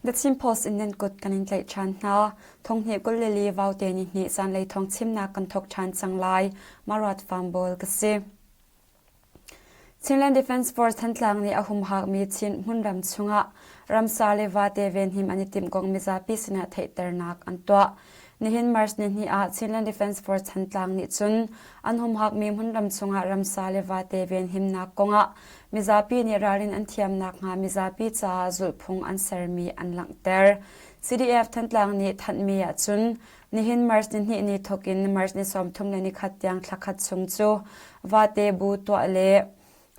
The Chin Post in nan kut kan in tlaih ṭhan hna. Thonghnih 24 vaute ni hnih zanlei thawng chimnak kan thawk ṭhan cang lai. Maruat Farm ka si. Chinland Defence Force Thantlang nih a humhakmi Chin hmunram chungah ramsa le vate venhim an i timh kong mizapi sinah theihternak an tuah. Nihin March nihnih ah Chinland Defence Force Thantlang nih cun an humhakmi hmunram chungah ramsa le vate venhimnak kongah mizapi nih ralrin an thiam nakhnga mizapi caah zulhphung an sermi an langhter. CDF Thantlang nih thanhmi ahcun Nihin March nihnih ni thawk in March ni 31 tiang thla khat chung cu vate bu tuah le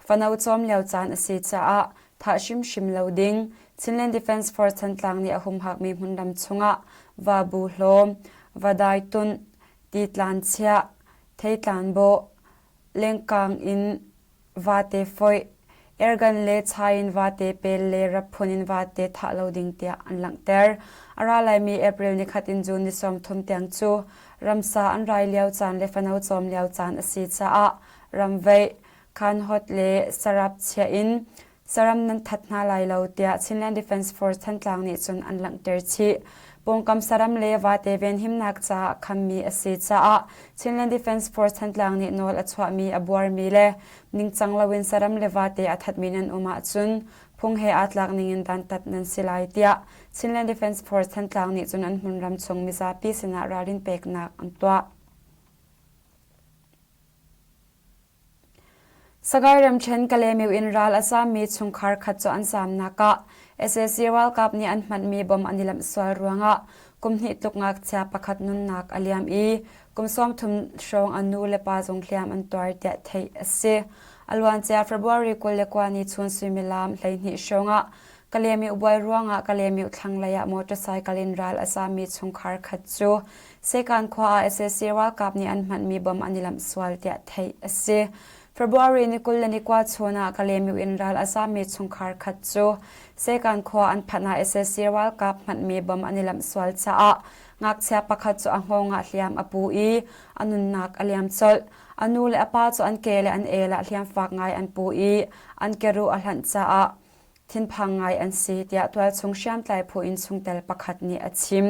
fano cawm lio caan a si caah thah hrimhrim lo ding Chinland Defence Force Thantlang nih a humhakmi hmunram chungah va bu hlawm, va dai tunh, ti tlan chiah, thei tlan bawh, lengkang in vate foih, airgun le chai in vate pel le rap phun in vate thah lo ding tiah an langhter. A ra laimi April nikhat in June ni 30 tiang cu ramsa an rai lio caan le fano cawm lio caan a si caah ramveih, khanhawt le sarap chia in Saram nan that hna lai lo tiah Chinland Defence Force Thantlang nih cun an langhter chih. Pawngkam saram le vate venhimnak caah khammi a si caah Chinland Defence Force Thantlang nih nawl a chuahmi a buarmi le ningcang loin saram le vate a thatmi nan um ahcun phung he aa tlak ningin dantat nan si lai tiah Chinland Defence Force Thantlang nih cun an hmunram chung mizapi sinah ralrin peknak an tuah. Sagaing ramṭhen Kalaymyo in ral a zaammi chungkhar khat cu an zaamnak ah sac ralkap nih an hmanhmi bomb an i lamh sual ruangah kum hnih tluk ngakchia pakhat nunnak a liam i kum 30 hrawng a nu le pa zong hliam an tuar tiah theih a si. A luancia February 29 ni chun suimilam 12 hrawng ah Kalaymyo buai ruangah Kalaymyo thlanglei ah motorcycle in ral a zaammi chungkhar khat cu Sekan khua ah sac ralkap nih an hmanhmi bomb an i lamh sual tiah theih a si. February ni 29 chun ah Kalaymyo in ral a zaammi chungkhar khat cu Sekan khua an phanh ah sac ralkap hmanhmi bomb an i lamh sual caah ngakchia pakhat cu a hngawng ah hliam a pu i a nunnak a liam colh. A nu le a pa cu an ke le an el ah hliam fak ngai an pu i an keruh a hlanh caah thinphang ngai an si tiah tualchung hriamtlai phu in chungtel pakhat nih a chim.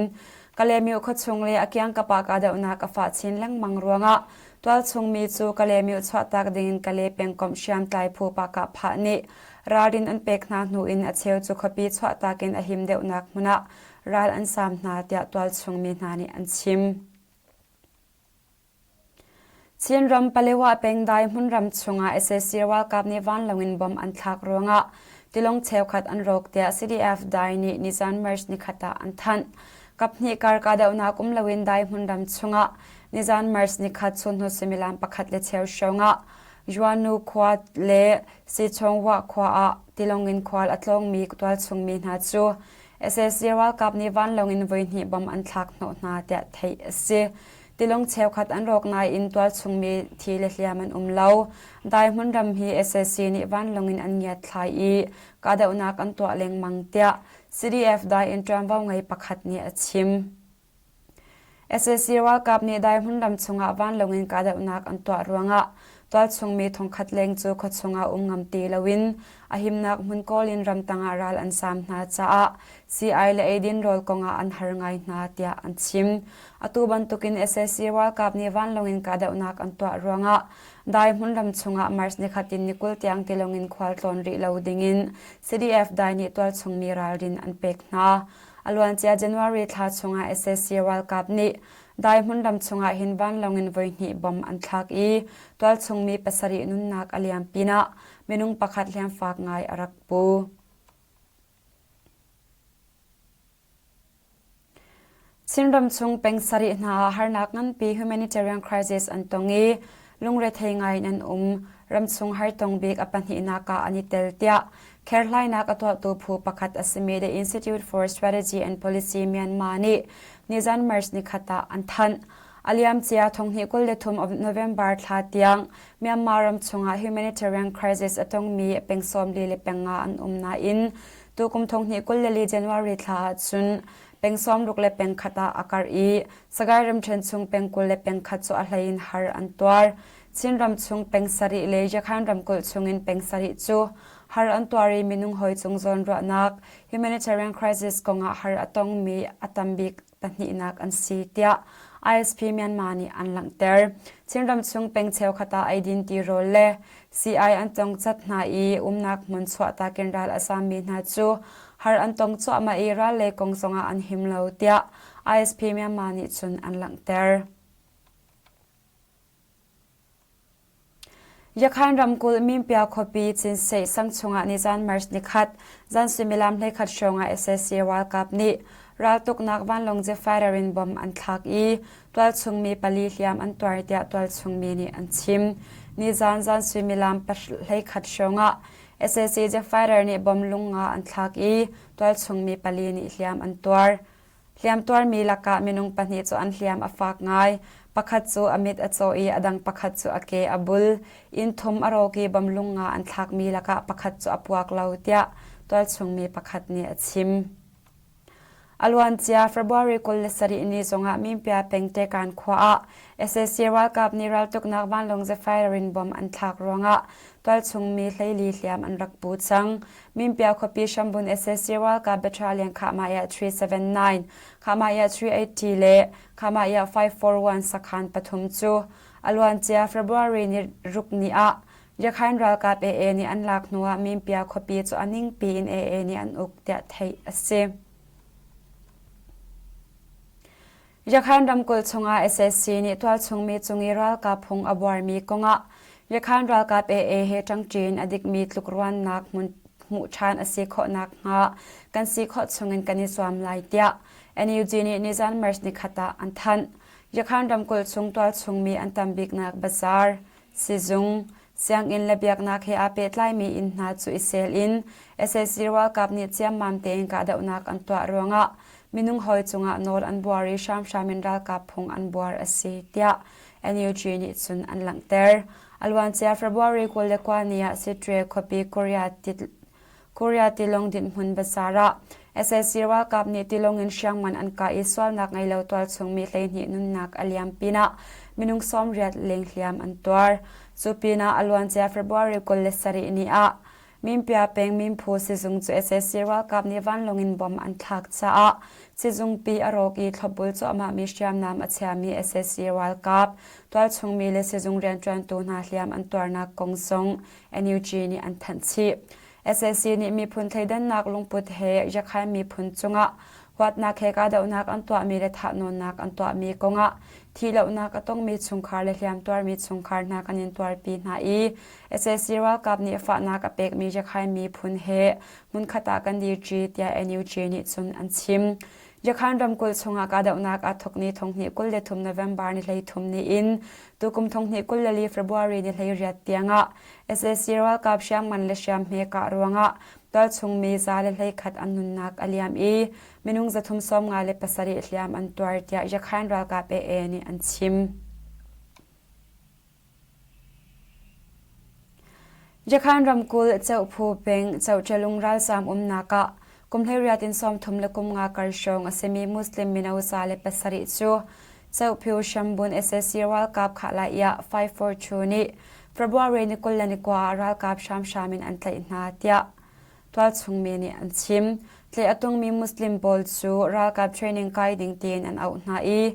Kalaymyo khuachung le a kiangkap ah kahdohnak a fah chin lengmang ruangah tualchung mi cu Kalaymyo chuahtak dingin Kalay pengkomh hriamtlai phu Pakahphah nih ralrin an pek hna hnu in a cheu cu khuapi chuahtak in a him deuhnak hmun ah ral an saam hna tiah tualchung mi hna nih an chim. Chinram Palewa pengdai hmunram chungah sac ralkap nih vanlawng in bomb an thlak ruangah tilawng cheukhat an rawk tiah CDF Dai nih nizan March nikhat ah an thanh. Kaphnih kar kahdohnak um loin Dai hmunram chungah nizan March nikhat chunhnu suimilam pakhat le cheu hrawngah Yuanu khua le Sichongwa khua ah tilawng in khual a tlawngmi tualchung mi hna cu sac ralkap nih vanlawng in voihnih bomb an thlak hnawh hna tiah theih a si. Tilawng cheukhat an rawk nain tualchung mi thi le hliam an um lo. Dai hmunram hi sac nih vanlawng in an ngiatthlai i kahdohnak an tuah lengmang tiah CDF dai in ṭuanvo ngei pakhat nih a chim. Sac ralkap nih dai hmunram chungah vanlawng in kahdohnak an tuah ruangah tualchung mi thongkhat leng cu khuachung ah um ngam ti loin a himnak hmun kawl in ramtang ah ral an saam hna caah sii-ai le eidin rawl kongah an har ngai hna tiah an chim. Atu bantukin sac ralkap nih vanlawng in kahdohnak an tuah ruangah Dai hmunram chungah March nikhat in ni 20 tiang tilawng in khualtlawn rih lo dingin CDF Dai nih tualchung mi ralrin an pek hna. A luancia January thla chungah sac ralkap nih Dai hmunram chungah hin vanlawng in voihnih bomb an thlak i tualchung mi pasarih nunnak a liam pinah minung pakhat hliamfak ngai a rak pu. Chinram chung peng sarih hna ah harnak nganpi humanitarian crisis an tong i lungrethei ngai in an um. Ramchung hartong bik a pahnihnak ah an i tel tiah kherhlainak a tuahtu phu pakhat a simi The Institute for Strategy and Policy Myanmar nih nizan March nikhat ah an thanh. A liamcia thonghnih 23 of November thla tiang Myanmar ram chungah humanitarian crisis a tongmi peng 45 an um nain Tukum thonghnih 24 January thla ah cun peng 60 le peng khat ah a karh i Sagaing ramṭhen chung peng 20 le peng khat cu a hlei in har an tuar. Chinram chung peng sarih le Yakhan ramkulh chungin peng sarih cu Har an tuar i minung hawi cung zawnruahnak humanitarian crisis kongah har a tongmi a tambik pahnihnak an si tiah ISP Myanmar nih an langhter. Chinram chung peng cheukhat ah eidin tirawl le sii-ai an tongcat hna i umnak hmun chuahtak in ral a zammi hna cu har an tong cuahmah i ral lei kong zongah an him lo tiah ISP Myanmar nih cun an langhter. Yakhan ramkulh Mimpia khuapi Cinseih sang chungah nizan March nikhat zan suimilam 11 hrawng ah sac ralkap nih raltuknak vanlawng jet fighter in bomb an thlak i tualchung mi pali hliam an tuar tiah tualchung mi nih an chim. Nizan zan suimilam 11 hrawng ah sac jet fighter nih bomb lung nga an thlak i tualchung mi pali nih hliam an tuar. Hliamtuarmi lakah minung pahnih cu an hliam a fak ngai. Pakhat cu a mit a caw i a dang pakhat cu a ke a bul. Inn thum a rawk i bamlung nga an thlakmi lakah pakhat cu a puak lo tiah tualchungmi pakhat nih a chim. A luancia February 27 ni zongah Mimpia peng Tekan khua ah sac ralkap nih raltuknak vanlawng Zephyr in bom an thlak ruangah tualchungmi 14 hliam an rak pu cang. Mimpia khuapi hrambun sac ralkap battalion Khahmaiah 379, Khahmaiah 380 le Khahmaiah 541 sakhan pathum cu a luancia February ni ruk ni ah Yakhain ralkap AA nih an lak hnuah Mimpia khuapi cu a ningpi in AA nih an uk tiah theih a si. Yakhan ramkulh chungah sac nih tualchungmi cung i ralkap phung a buarmi kongah Yakhan ralkap AA he ṭangṭi in a dikmi tlukruannak hmun hmuh ṭhan a si khawh nakhnga kan si khawh chungin kan i zuam lai tiah NUG nih nizan March nikhat ah an thanh. Yakhan ramkulh chung tualchungmi an tam biknak bazaar, Sizung, sianginn le biaknak he aa pehtlaimi inn hna cu i sel in sac ralkap nih ciammam tein kahdohnak an tuah ruangah minung hawi cungah nawl an buar i hramhram in ralkap phung an buar a si tiah NUG nih cun an langhter. A luancia February 29 ni ah Sittwe khuapi Korea Korea tilawng dinhhmun bazaar ah sac ralkap nih tilawng in hriamngan an kah i sualnak ngei lo tualchung mi 12 nunnak a liam pinah minung 80 leng hliam an tuar. Cu pinah a luancia February 27 ni ah Mimpia peng Mimphu sizung cu sac ralkap nih vanlawng in bomb an thlak caah sizungpi a rawk i thlopbul cuahmahmi hriamnam a chiami sac ralkap tualchungmi le sizung rianṭuantu hna hliam an tuarnak kong zong NUG nih an thanh chih. Sac nih miphun thleidannak lungput he Yakhain miphun cungah huatnak he kahdohnak an tuahmi le thahnawnnak an tuahmi kongah thihlohnak a tongmi chungkhar le hliamtuarmi chungkhar hna kan in tuarpi hna i sac ralkap nih fahnak a pekmi Yakhain miphun he hmunkhat ah kan dirṭi tiah NUG nih cun an chim. Yakhan ramkulh chungah kahdohnak aa thawk ni 2023 November ni 33 ni in tukum 2024 February ni 18 tiangah sac ralkap hriamngan le hriamhme kah ruangah tualchung mi 111 an nunnak a liam i minung 357 hliam an tuar tiah Yakhan ralkap AA nih an chim. Yakhan ramkulh Ceuphu peng Ceuṭalung ralzaam umnak ah kum 18 in 33 kar hrawng a simi Muslim mino 107 cu Ceuphu Hrambun sac ralkap Khahlah 542 nih February ni 29 ah ralkap hramhram in an tlaih hna tiah tualchung mi nih an chim. Tlaih a tungmi Muslim pawl cu ralkap training kai ding tiin an auh hna i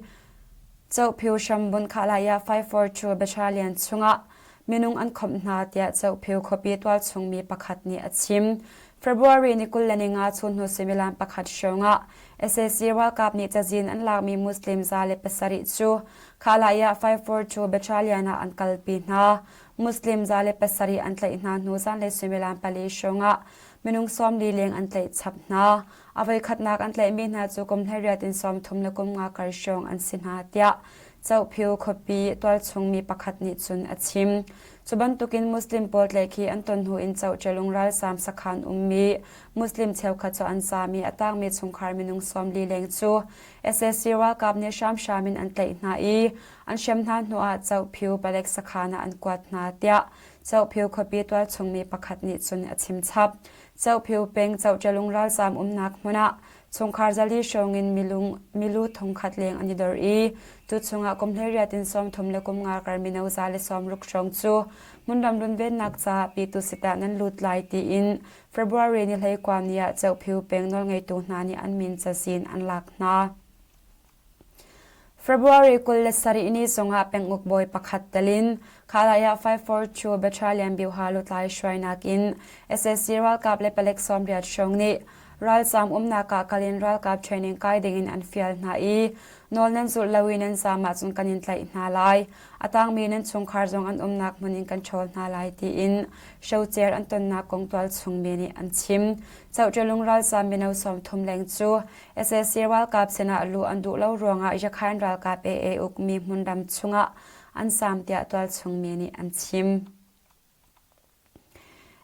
Cohphiu hrambunh Khahlaya 542 Battalion chungah minung an khawmh hna tiah Cohphiu khuapi tualchung mi pakhat nih a chim. February ni 25 chunhnu suimilam pakhat hrawngah sac ralkap nih cazin an lakmi Muslim 107 cu Khahlaya 542 Battalion ah an kalpi hna. Muslim 107 an tlaih hna hnu zanlei suimilam pali hrawngah minung 40 leng an tlaih chap hna. A voikhatnak an tlaihmi hna cu kum 18 in 33 le kum nga kar hrawng an si hna tiah Cohphiu khuapi tualchung mi pakhat nih cun a chim. Cu bantukin Muslim pawl tlaihkhih an ton hnu in Cohṭelung ralzaam sakhan ummi Muslim cheukhat cu an zaam i a tangmi chungkhar minung 40 leng cu sac ralkap nih hramhram in an tlaih hna i an hrem hna hnuah Cohphiu palek sakhan ah an kuat hna tiah Cohphiu khuapi tualchung mi pakhat nih cun a chim chap. Cohphiu peng Cohṭelung ralzaam umnak hmun ah chungkhar 400 hrawng in milu 1,000 leng an i dor i cu chungah kum 18 in 30 le kum nga kar mino 160 hrawng cu hmunram runvennak caah pitu sitah nan lut lai tiin February ni 21 ni ah Cohphiu peng nawlngeitu hna nih an min cazin an lak hna. February 27 ni zongah penguk bawi pakhat tel in Khalaya 542 Battalion Byuha lutlai hruainak in sac ralkap le palek 80 hrawng nih ralzaam umnak ah kal in ralkap training kai dingin an fial hna i nawl nan zulh lo i nan zaam ahcun kan in tlaih hna lai. A tangmi nan chungkhar zong an umnak hmun in kan ṭhawl hna lai tiin hrocer an tonnak kong tualchung mi nih an chim. Cohṭelung ralzaam mino 30 leng cu Sac ralkap sinah luh an duh lo ruangah Yakhain ralkap AA ukmi hmunram chungah an zaam tiah tualchung mi nih an chim.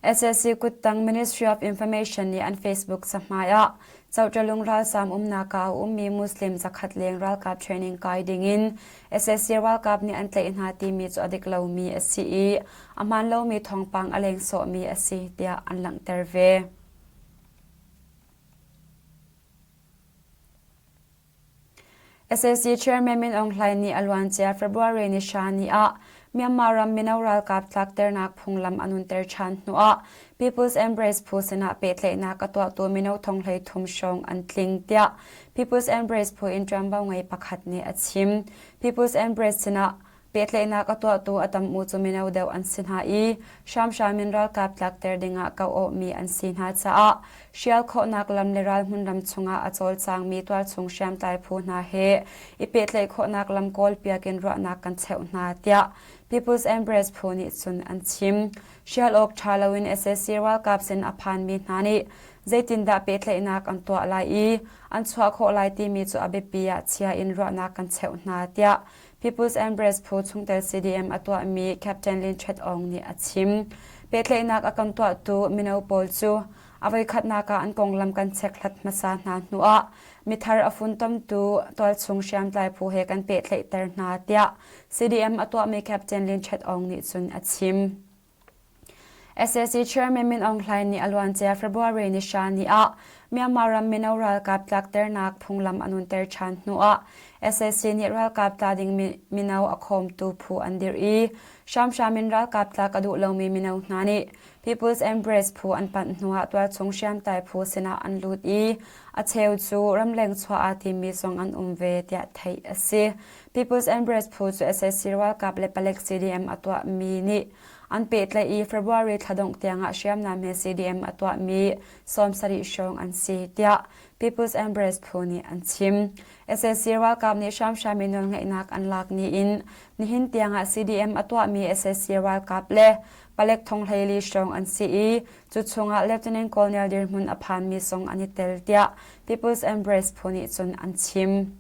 Sac kuttang Ministry of Information nih an Facebook cahmai ah Coṭalung ralzaam umnak ah a ummi Muslim 100 leng ralkap training kai dingin sac ralkap nih an tlaih hna timi cu a dik lomi a si i a hmaan lomi thawngpang a leng sawhmi a si tiah an langhter ve. Sac Chairman Min Aung Hlaing nih a luancia February ni hra ni ah Myanmar ram mino ralkap tlakternak phunglam a nunter ṭhan hnuah People's Embrace phu sinah pehtlaihnak a tuahtu mino thong 33 hrawng an tling tiah People's Embrace phu in ṭuanvo ngei pakhat nih a chim. People's Embrace sinah Pehtlaihnak a tuahtu a tam u cu mino deuh an si hna i hramhram in ralkap tlakter dingah kau-awhmi an si hna caah hrial khawhnak lam le ral hmunram chungah a cawlcangmi tualchung hriamtlai phu hna he i pehtlaih khawhnak lam kawlpiak in ruahnak kan cheuh hna tiah People's Embrace phu nih cun an chim. Hrial awk ṭha loin sac ralkap sin a phanmi hna nih zeitindah pehtlaihnak an tuah lai i an chuah khawh lai timi cu a biapi ah chia in ruahnak kan cheuh hna tiah People's Embrace phu chungtel CDM a tuahmi Captain Lin Chet Aung nih a chim. Pehtlaihnak a kan tuahtu mino pawl cu a voikhatnak ah an konglam kan chekhlat hmasa hna hnuah mithar a funtomtu tualchung hriamtlai phu he kan pehtlaihter hna tiah CDM a tuahmi Captain Lin Chet Aung nih cun a chim. Sac Chairman Min Aung Hlaing nih a luancia February ni hra ni ah Myanmar ram mino ralkap tlakternak phunglam a nunter ṭhan hnuah sac nih ralkap tla ding mino a khawmtu phu an dirh i hramhram in ralkap tlak a duh lomi mino hna nih People's Embrace phu an panh hnuah tualchung hriamtlai phu sinah an lut i a cheu cu ramleng chuah aa timmi zong an um ve tiah theih a si. People's Embrace phu cu sac ralkap le palek CDM a tuahmi nih an pehtlaih i February thla dongh tiangah hriamnam he CDM a tuahmi 70 hrawng an si tiah People's Embrace phu nih an chim. Sac ralkap nih hramhram in nawlngeihnak an lak ni in nihin tiangah CDM a tuahmi sac ralkap le palek thong 14 hrawng an si i cu chungah Lieutenant Colonel dirhmun a phanmi zong an i tel tiah People's Embrace phu nih cun an chim.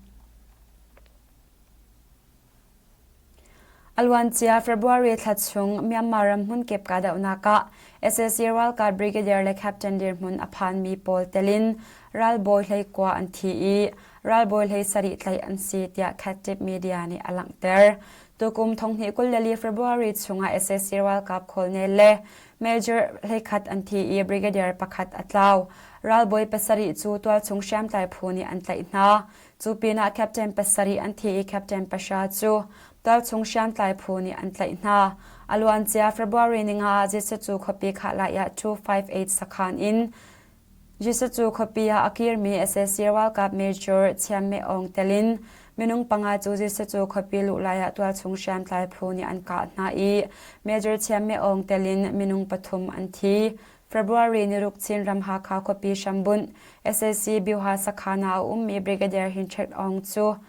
A luancia February thla chung Myanmar ram hmunkip kahdohnak ah sac ralkap brigadier le captain dirhmun a phanmi pawl tel in ralbawi 19 an thi i ralbawi 17 tlaih an si tiah Khattip media nih a langhter. Tukum 2024 February chungah sac ralkap colonel le major 11 an thi i brigadier pakhat a tlau. Ralbawi pasarih cu tualchung hriamtlai phu nih an tlaih hna. Cu pinah captain pasarih an thi i captain pahra cu tualchung hriamtlai phu nih an tlaih hna. A luancia February ninga ah Jesuh cu khuapi khahlai ah 258 sakhan in Jesuh cu khuapi ah a kirmi sac ralkap major Chiam Me Aung tel in minung panga cu Jesuh cu khuapi luh lai ah tualchung hriamtlai phu nih an kah hna i Major Chiam Me Aung tel in minung pathum an thi. February niruk Chinram Hakha khuapi hrambunh sac Byuha sakhan ah a ummi Brigadier Hin Chet Aung cu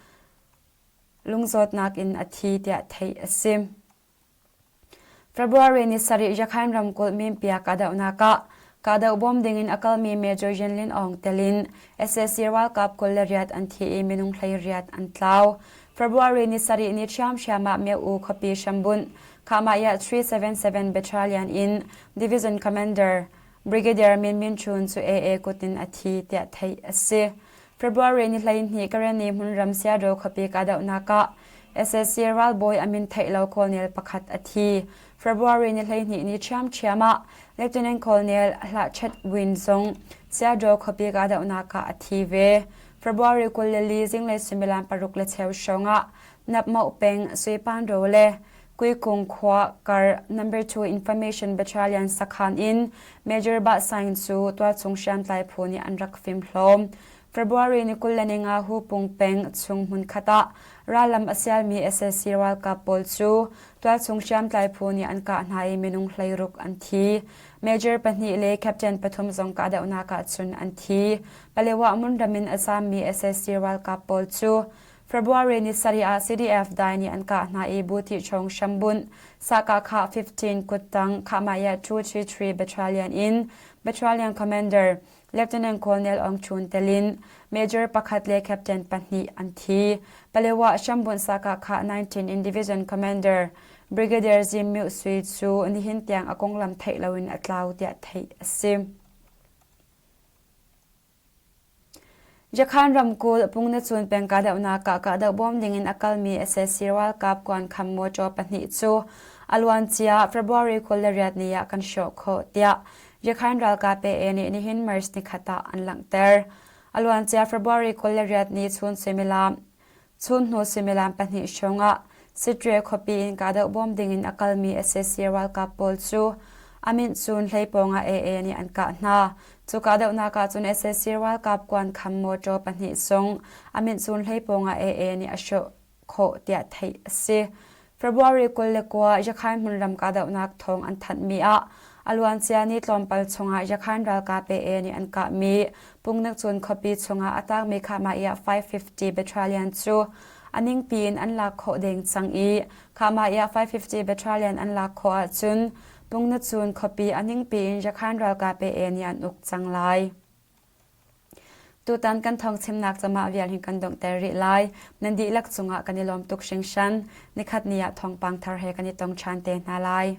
lungzawtnak in a thi tiah theih a si. February ni sarih Rakhine ramkulh Minpia kahdohnak ah kahdoh bawm dingin a kalmi Major Yin Lin Aung tel in sac ralkap 28 an thi i minung 18 an tlau. February ni sarih ni ṭhiamṭhiam ah Myo-U khuapi hrambunh Khahmah 377 Battalion in Division Commander Brigadier Min Min Chun cu AA kut in a thi tiah theih a si. February ni 12 Karenni hmunram Seattle khuapi kahdohnak ah Sac ralbawi a min theih lo Colonel pakhat a thi. February ni 12 ni ṭhiamṭhiam ah Lieutenant Colonel Hlah Chet Win zong Siadraw khuapi kahdohnak ah a thi ve. February 24 zinglei suimilam paruk le cheu hrawng ah Napmoh peng Suipanro le Kuikung khua kar Number 2 Information Battalion sakhan in Major Bah Saing cu tualchung hriamtlai phu nih an rak fimhlawm. February ni 25 Hupung peng chung hmunkhat ah rallam a sialmi sac ralkap pawl cu tualchung hriamtlai phu nih an kah hna i minung 16 an thi. Major pahnih le captain pathum zong kahdohnak ah cun an thi. Palewa hmunram in a zaammi sac ralkap pawl cu February ni sarih ah CDF dai nih an kah hna i Buti Chong hrambunh Sakakha 15 kuttang Khahmaya 233 Battalion in Battalion Commander Lieutenant Colonel Aung Chun telin Major pakhat le Captain pahnih an thi. Palewa hrambunh Sakakha 19 in Division Commander Brigadier Zim Myu Sui cu nihin tiang a konglam theih loin a tlau tiah theih a si. Yakhan ramkulh Pungnacun peng kahdohnak ah kahdoh bawm dingin a kalmi sac ralkap kuankham mawṭaw pahnih cu a luancia February 28 ni ah kan hrawh khawh tiah Yakhan ralkap AA nih nihin March nikhat ah an langhter. A luancia February 28 ni chun suimilam Chun hnu suimilam pahnih hrawngah Sitre khuapi in kahdoh bawm dingin a kalmi sac ralkap pawl cu a minh cun hlei pawngah AA nih an kah hna. Cu kahdohnak ah cun sac ralkap kuankham mawṭaw pahnih zong a minh cun hlei pawngah AA nih a hrawh khawh tiah theih a si. February 29 Yakhain hmunram kahdohnak thawng an thanhmi ah a luancia ni tlawmpal chungah Yakhain ralkap AA nih an kahmi Pungnakcun khuapi chungah a tangmi Khahmaiah 550 Battalion cu a ningpi in an lak khawh deng cang i Khahmaiah 550 Battalion an lak khawh ahcun Pungnacun khuapi a ningpi in Yakhain ralkap AA nih an uk cang lai. Tutan kan thawngchimnak camah vial hin kan donghter rih lai. Nan dihlak cungah kan i lawm tuk hringhran. Nikhat ni ah thawngpang thar he kan i tong ṭhan te hna lai.